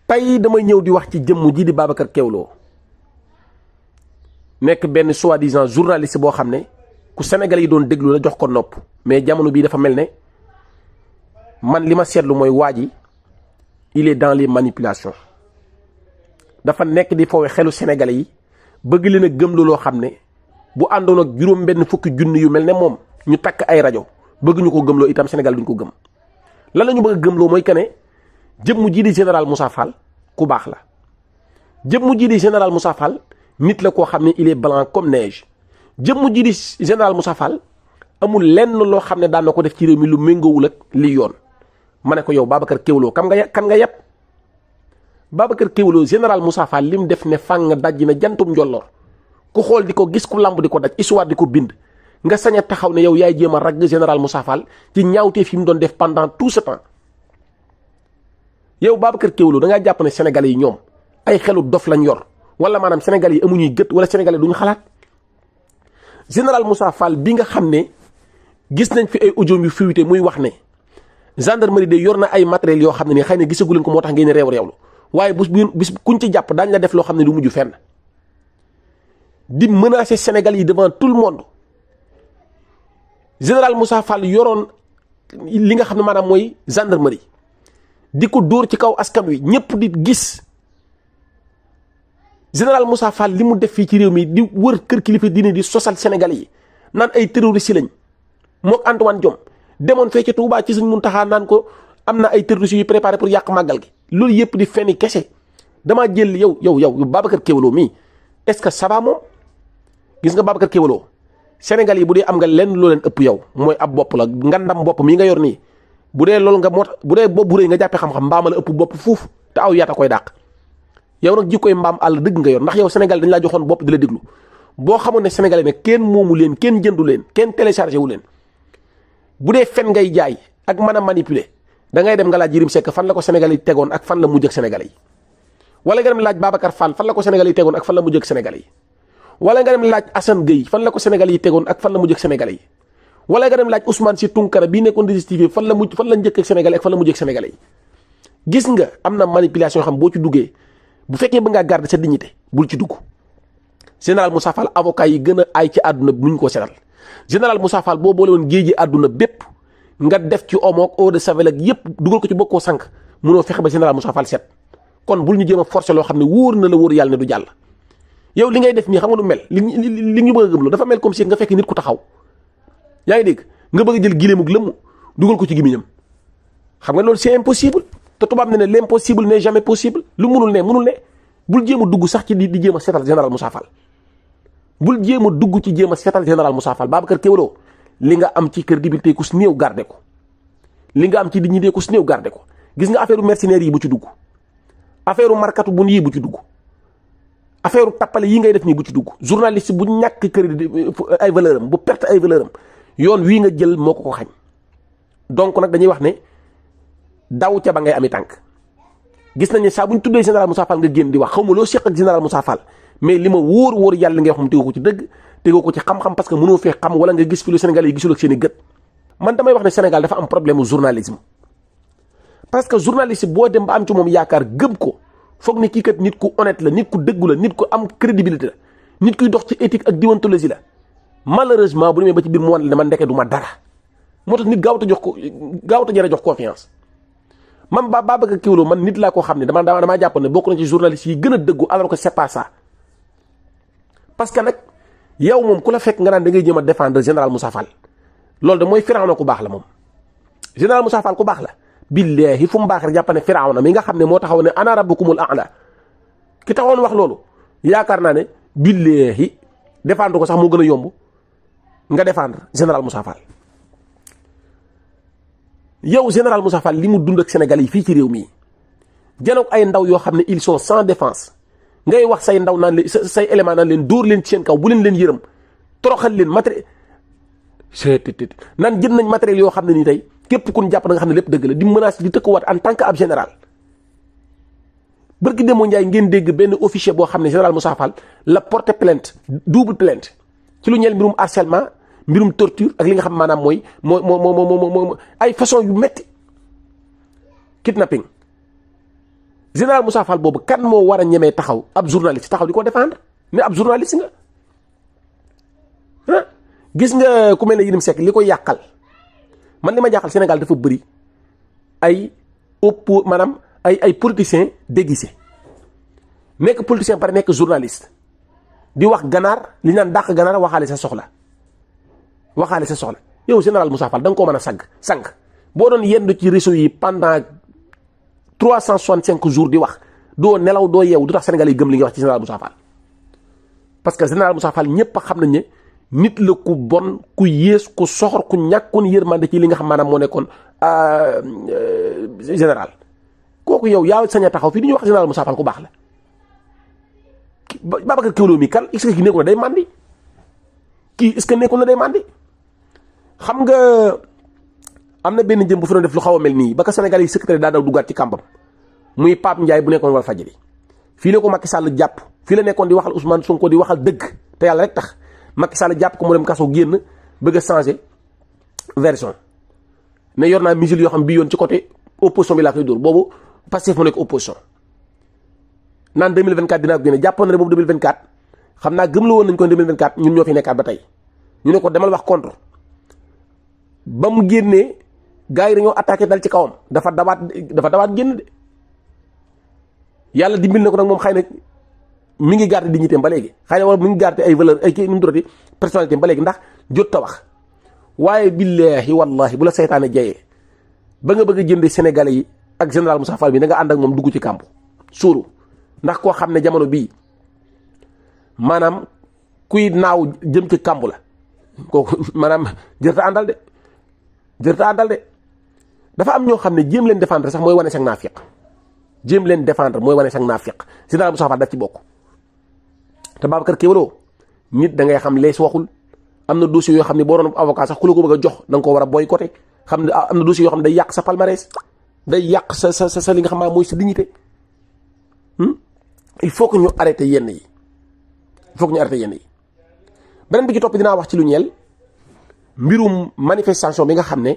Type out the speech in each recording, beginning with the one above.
tey damay ñëw di wax ci jëmm ji di Babacar Kewulo nekk benn soi-disant journaliste boo xam ne ku Sénégal yi doon déglu la jox ko nopp mais jamono bii dafa mel ne man li ma seetlu mooy waa ji il est dans les manipulations dafa nekk di foowe xelu Sénégalais yi bëgg leen a gëmlu loo xam ne bu àndoon ak juróom benn fukki junni yu mel ne moom ñu takk ay rajo bëgg ñu ko gëmloo itam Sénégal duñ ko gëm lan la ñu bëgg a gëmloo mooy que ne jëmm ji di général Moussa Fall ku baax la jëmm ji di général Moussa Fall nit la koo xam ne il est blanc comme neige jëmm ji di général Moussa Fall amul lenn loo xam ne daan na ko def ci réew mi lu méngoowul ak li yoon ma ne ko yow Babacar Kewulo kan nga yàpp Babacar Kewulo général Moussa Fall lim def ne fàng daj na jantum njolloor ku xool di ko gis ku lamb di ko daj histoire di ko bind nga sañ a taxaw ne yow yaay jéem a ragg général Moussa Fall ci ñaawtee fi mu doon def pendant tout ce temps yow Babacar Kewulo da ngaa jàpp ne sénégalais yi ñoom ay xelu dof lañ yor wala maanaam sénégalais yi amuñuy gët wala sénégalais duñu xalaat général Moussa Fall bi nga xam ne gis nañ fi ay audio yu fuité muy wax ne gendarmerie de yor na ay matériels yoo xam ne nii xëy na gisagu leen ko moo tax ngeen réewlu waaye bis kuñ ci jàpp daañu la def loo xam ne du mujj fenn di menacer Sénégal yi devant tout le monde général Moussa Fall yoroon li nga xam ne maanaam mooy gendarmerie di ko dóor ci kaw askan wi ñëpp di gis général Moussa Fall li mu def fii ci réew mi di wër kër kilifa diine di sosal Sénégal yi naan ay terroristes lañ mook Antoine Diome demoon fee ca Touba ci Sëñ Muntaxa naan ko am na ay terroristes yu préparé pour yàq màggal gi loolu yëpp di fenni kese damaa jël yow Babacar Kewulo mii est-ce que ça va moom gis nga Babacar Kewulo Sénégal yi bu dee am nga lenn loo leen ëpp yow mooy ab bopp la ngandam bopp mii nga yor nii bu dee loolu nga bu dee bopp bu rëy nga jàppee xam-xam mbaama la ëpp bopp fuuf te aw yaata koy dàq yow nag jikkoy mbaam àll dëgg nga yor ndax yow Sénégal dañ laa joxoon bopp di la déglu boo xamoon ne Sénégalais ne kenn moomu leen kenn jëndu leen kenn téléchargé wu leen bu dee fen ngay jaay ak mën a manipuler da ngay dem nga laaj Yérim Seck fan la ko Sénégal yi tegoon ak fan la mujj ak Sénégalais yi wala nga dem laaj Babacar Fall fan la ko Sénégal yi tegoon ak fan la mujj ak Sénégalais yi wala nga dem laaj Assane Gueye fan la ko Sénégal yi tegoon ak fan la mujj ak Sénégalais yi wala nga dem laaj Ousmane Sy Tounkara bii nekkoon DSTV fan la njëkk ak Sénégalais ak fan la mujj ak Sénégalais yi gis nga am na manipulation yoo xam boo ci duggee bu fekkee ba ngaa garder sa dignité bul ci dugg général Moussa Fall avocat yi gën a aay ci àdduna bi mu ñu ko setal général Moussa Fall boo boole woon géeji àdduna bépp nga def ci omo ak eau de Javel ak yépp dugal ko ci bokkoo sànq munoo fexe ba général Moussa Fall set kon bul ñu jéem a forcer loo xam ne wóor na la wóor yàlla ne du jàll yow li ngay def nii xam nga nu mel li ñu bëgg a gëmloo dafa mel comme si nga fekk nit ku taxaw yaa ngi dégg nga bëgg a jël gileemug lëmm dugal ko ci gimiñam xam nga loolu c'est impossible te tubaab ne l'impossible n'est jamais possible lu munul ne bul jéem a dugg sax ci di jéem a seetal général Moussa Fall bul jéem a dugg ci jéem a seetal général Moussa Fall Babacar Kewulo li nga am ci crédibilité ku si néew garde ko li nga am ci dignité ku si néew garde ko gis nga affaire mercenaires yi bu ci dugg affaire markatu bun yi bu ci dugg affaire tappale yi ngay def nii bu ci dugg journaliste bu ñàkk crédit ay valeur am bu perte ay valeur am yoon wii nga jël moo ko xañ donc nag dañuy wax ne daw ca ba ngay ami tànk gis nañ ne saa bu ñu tuddee général Moussa Fall nga génn di wax xaw ma loo seq ak général Moussa Fall mais li ma wóor yàlla ngay wax mu tegoo ko ci dëgg tegoo ko ci xam-xam parce que mënoo fee xam wala nga gis fi lu Sénégal yi gisul ak seen i gët man damay wax ne Sénégal dafa am problème journalisme parce que journaliste boo dem ba am ci moom yaakaar gëm ko foog ne kii kat nit ku honnête la nit ku dëggu la nit ku am crédibilité la nit kuy dox ci éthique ak déontologie la malheureusement bu demee ba ci biir mu wan la man ndeke du ma dara moo tax nit gaawut a jar a jox confiance man Babacar Kewulo man nit laa koo xam ne damaa jàpp ne bokk na ci journaliste yi gën a dëggu alors que c'est pas ça parce que nag yow moom ku la fekk nga naan da ngay jéem a défendre général Moussa Fall loolu de mooy Firawna ku baax la moom général Moussa Fall ku baax la billahi fu mu baax rek jàpp ne Firawna mi nga xam ne moo taxaw ne ana rabbukumul a'la ki taxawoon wax loolu yaakaar naa ne billahi défendre ko sax moo gën a yomb nga défendre général Moussa Fall yow général Moussa Fall li mu dund ak Sénégal yi fii ci réew mii janoog ay ndaw yoo xam ne ils sont sans défense ngay wax say ndaw naan leen say élément naan leen dóor leen ci seen kaw bu leen yërëm toroxal leen matériel naan jën nañ matériel yoo xam ne nii tey képp kun jàpp na nga xam ne lépp dëgg la di menace di tëkkuwaat en tant que ab général bërki demoo Njaay ngeen dégg benn officier boo xam ne général Moussa Fall la porté plainte double plainte ci lu ñeel mbirum harcèlement mbirum torture ak li nga xam maanaam mooy ay façon yu metti kidnapping général Moussa Fall boobu kan moo war a ñemee taxaw ab journaliste taxaw di ko défendre ne ab journaliste nga ah. gis nga ku mel ne Yérim Seck li ko yàqal man li ma jaaxal Sénégal dafa bëri ay maanaam ay politiciens déguisés nekk politicien pare nekk journaliste di wax ganaar li naan dàq ganaar waxaale sa soxla yow général Moussa Fall da nga koo mën a sang boo doon yendu ci réseau yi pendant 365 jours di wax doo nelaw doo yeewu du tax Sénégal yi gëm li nga wax ci général Moussa Fall parce que général Moussa Fall ñëpp a xam nañ ne nit la ku bon ku yées ku soxor ku ñàkkoon yërmande ci li nga xam maanaam moo nekkoon général kooku yow yaa sañ a taxaw fii di ñu wax général Moussa Fall ku baax la. Babacar Kewlo mi kan est-ce que kii nekkul na day màndi kii est-ce que nekkul na day màndi xam nga am na benn jëm bu fi doon def lu xaw a mel nii ba ka Sénégal yi secrétaire daa daw duggaat ci kàmbam muy Pape Ndiaye bu nekkoon Walfadjri fii la ko Macky Sall jàpp fii la nekkoon di waxal Ousmane Sonko di waxal dëgg te yàlla rek tax Macky Sall jàpp ko mu dem kaso génn bëgg a changer version ne yor naa missile yoo xam bii yoon ci côté opposition bi laa koy dóor boobu Pastef mu nekk opposition naan 2024 dinaa ko génne jàppoon na ne boobu 2024 xam naa gëm la woon nañ ko 2024 ñun ñoo fi nekkaat ba tey ñu ne ko demal wax contre ba mu génnee gars yi dañoo attaqué dal ci kawam dafa dawaat génn de yàlla dimbil na ko nag moom xëy na mi ngi garder dignité ba léegi xëy na wala mi ngi garder ay valeur ay kii nu mu tuddati personnalité ba léegi ndax jot ta wax waaye billahi wallahi bu la seytaane jayee ba nga bëgg a jënd Sénégalais yi ak général Moussa Fall bi da nga ànd ak moom dugg ci kàmb suuru ndax koo xam ne jamono bii maanaam kuy naaw jëm ci kàmb la kooku maanaam jërta àndal de dafa am ñoo xam ne jéem leen défendre sax mooy wane sax naafiq général Moussa Fall daf ci bokk te Babacar Kewlo nit da ngay xam lees waxul am na dossier yoo xam ne boo doon avocat sax ku la ko bëgg a jox da nga ko war a boycotté xam ne am na dossier yoo xam ne day yàq sa palmarès day yàq sa li nga xam ne mooy sa dignité il faut que ñu arrêté yenn yi beneen bi ci topp dinaa wax ci lu ñeel mbirum manifestation bi nga xam ne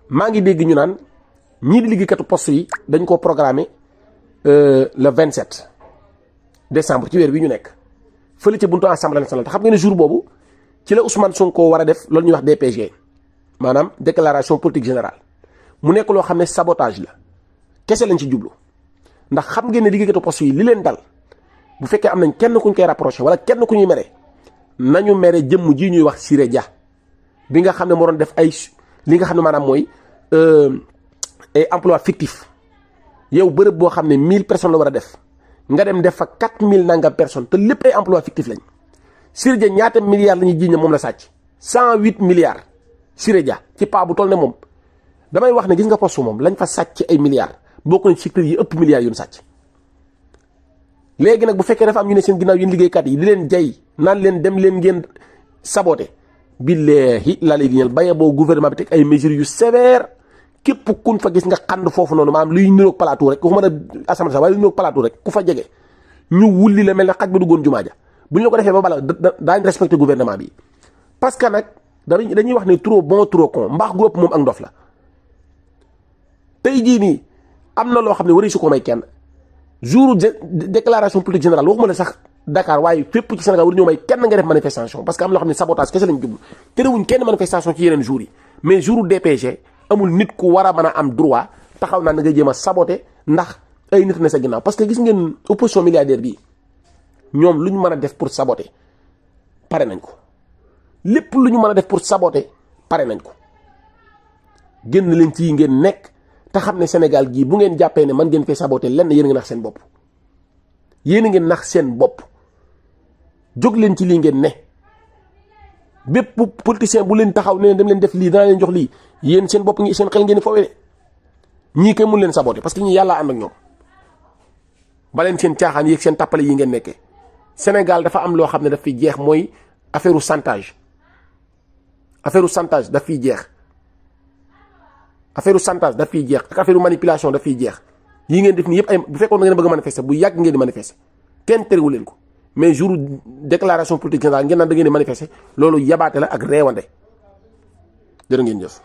maa ngi dégg ñu naan ñii di liggéeykatu poste yi dañ ko programmé le 27 décembre ci weer bi ñu nekk fële ca buntu assemblée nationale te xam nga ne jour boobu ci la Ousmane Sonko war a def loolu ñuy wax DPG maanaam déclaration politique générale mu nekk loo xam ne sabotage la kese lañ ci jublu ndax xam ngeen ne liggéeykatu poste yi li leen dal bu fekkee am nañ kenn kuñ koy rapproché wala kenn ku ñuy mere nañu mere jëmm ji ñuy wax Siré Dia bi nga xam ne moo doon def ay li nga xam ne maanaam mooy ay emploi fictif yow bërëb boo xam ne 1000 personnes la war a def nga dem def fa 4000 nangam personnes te lépp ay emploi fictif lañ Siré Dia ñaata milliards la ñuy jiiñ ne moom la sàcc 108 milliards Siré Dia ci paa bu toll ne moom damay wax ne gis nga poste moom lañ fa sàcc ay milliards bokk nañ ci secteur yi ëpp milliards yu ñu sàcc léegi nag bu fekkee dafa am ñu ne seen ginnaaw yéen liggéeykat yi di leen jay naan leen dem leen ngeen saboté billahi laa lay giñal baye boo gouvernement bi teg ay mesures yu sévères képp kun fa gis nga xand foofu noonu maanaam luy niroog plateau rek ku fa mën a assemblée sax waaye luy niroog plateau rek ku fa jege ñu wulli la mel ne xaj ba duggoon jumaa ja bu ñu la ko defee ba bala daañ respecté gouvernement bi parce que nag dañuy wax ne trop bon trop con mbaax gu ëpp moom ak ndof la tey jii nii am na loo xam ne wari su ko may kenn jour déclaration politique générale waxuma la sax Dakar waaye fépp ci Sénégal war ñoo may kenn nga def manifestation parce que am loo xam ne sabotage kese lañ jublu terewuñ kenn manifestation ci yeneen jours yi mais jour DPG amul nit ku war a mën a am droit taxaw naa na nga jéem a saboté ndax ay nit ne sa ginnaaw parce que gis ngeen opposition milliardaire bi ñoom lu ñu mën a def pour saboter pare nañ ko lépp lu ñu mën a def pour saboter pare nañ ko génn leen ci ngeen nekk te xam ne Sénégal gii bu ngeen jàppee ne man ngeen fee saboter lenn yéen a ngi nax seen bopp yéen a ngeen nax seen bopp jóg leen ci lii ngeen ne bépp politicien bu leen taxaw ne dem leen def lii danaa leen jox lii yéen seen bopp seen xel ngeen di foowee de ñii kay mun leen saboter parce que ñii yàlla ànd ak ñoom ba leen seen caaxaan yi ak seen tappale yi ngeen nekkee Sénégal dafa am loo xam ne daf fi jeex mooy affaire chantage daf fiy jeex affaire chantage daf fiy jeex ak affaire manipulation daf fiy jeex yi ngeen def nii yëpp ay bu fekkoon da ngeen bëgg a manifester bu yàgg ngeen di manifester kenn terewu leen ko mais jour déclaration politique générale ngeen naan da ngeen di manifester loolu yabaate la ak reewande jërë ngeen jëf.